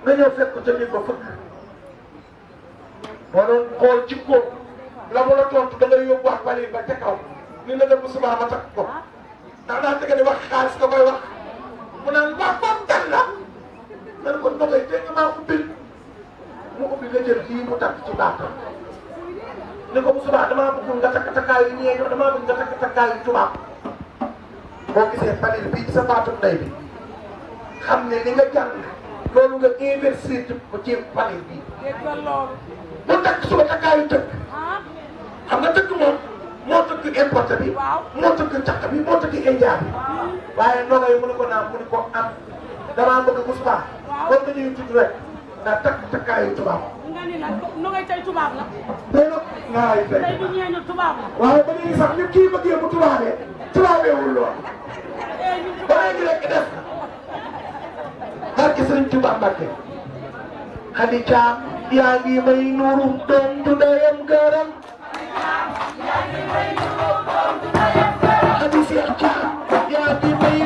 nga ñëw fekk ko ca nit ba fëkk boo doon xool ci ko la mu la tontu da ngay yóbbu wax bali ba ca kaw ni la dem bu subaa ma takk ko ndax daa tege ni wax xaalis nga koy wax mu naan wax moom tan la nan ko ndoxee te nga maa ubbil mu ubbi nga jël lii mu takk ci baatam ni ko bu subaa damaa bëgg nga takk takkaayu ñeeño damaa bëgg nga takk takkaayu tubaab boo gisee panel bii ci sa baatum ndey bi xam ne li nga jàng loolu nga investir ko ci panel bi bu takk suba takkaayu tëgg xam nga tëgg moom moo tëgg importé bi moo tëgg caq bi moo tëgg india bi waaye ndongo yi mu ne ko naam mu ne ko am damaa bëgg bu subaa kon nga ñuy tudd rek nga takk takkaayu tubaab nga ni la ndongoy tey tubaab la tey nag ngaay tey du ñeeñu tubaab la waaye ba léegi sax ñu kii bëggee mu tubaabee tubaabeewul lool ba léegi rek def barke Sëriñ Tuubaa Mbàkke Xadi Caam yaa ngi may nuuru doom du ndeyam gërëm Xadi Seex Caam yaa ngi may